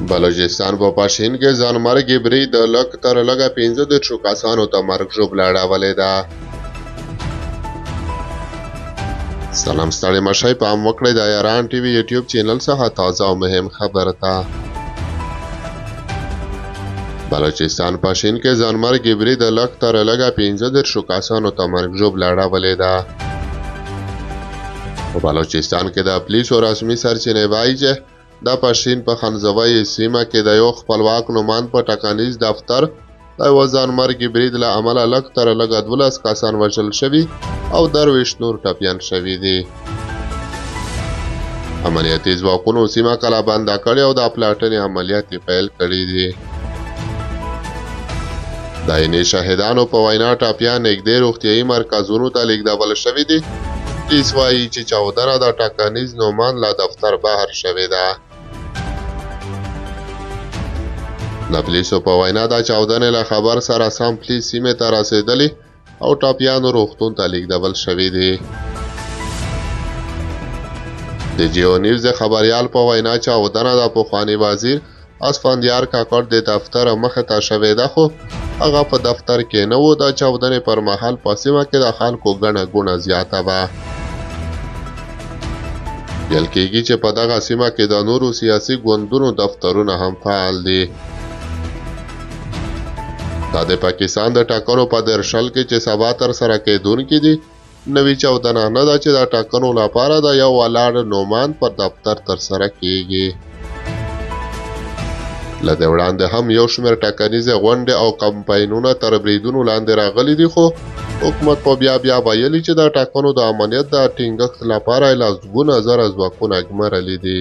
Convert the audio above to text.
بلوچستان په پشین کې ځانمرګي برید د لږ تر لږه 35 کسانو ته مرګ ژوبله اړولې ده. سلام، ستړي مشئ، پام وکړئ د ایران ټي وي یوټیوب چینل څخه تازه او مهم خبر ته. بلوچستان پشین کې ځانمرګي برید د لږ تر لږه 35 کسانو ته مرګ ژوبله اړولې ده. په بلوچستان کې د پولیسو رسمي سرچینې وایي چې د پشین په خنزوی سیمه کې د یو خپلواک نوماند په ټاکنیز دفتر د یوه ځانمرګي برید له امله لږ تر لږه 12 کسان وژل شوي او 23 نور ټپیان شوي دي. امنیتي ځواکونو سیمه کلابنده کړې او د پلټنې عملیات یې پیل کړي دي. د عیني شاهدانو په وینا ټپیان نږدې روغتیایي مرکزونو ته لیږدول شوي دي. پولیس وایي چې چاودنه د ټاکنیز نوماند له دفتر بهر شوې ده. د پولیسو په وینا د چاودنې له خبر سره سم پولیس سیمې ته رسېدلي او ټپیانو روغتون ته لیږدول شوي دي. د جیو نیوز د خبریال په وینا چاودنه د پخواني وزیر اسفندیار کاکړ د دفتر مخې ته شوې ده، خو هغه په دفتر کې نه و. د چاودنې پر مهال په سیمه کې د خلکو ګڼه ګوڼه زیاته وه. ویل کیږي چې په دغه سیمه کې د نورو سیاسي ګوندونو دفترونه هم فعال دي. دا د پاکستان د ټاکنو په درشل کې چې سبا ترسره کېدونکي دي نوې چاودنه نه ده چې د ټاکنو لپاره د یو ولاړ نوماند پر دفتر ترسره کیږي. له دې وړاندې هم یو شمېر ټاکنیزې غونډې او کمپاینونه تر بریدونو لاندې راغلي دي، خو حکومت په بیا بیا ویلي چې د ټاکنو د امنیت د ټینګښت لپاره یې لسګونه زره ځواکونه ګمارلي دي.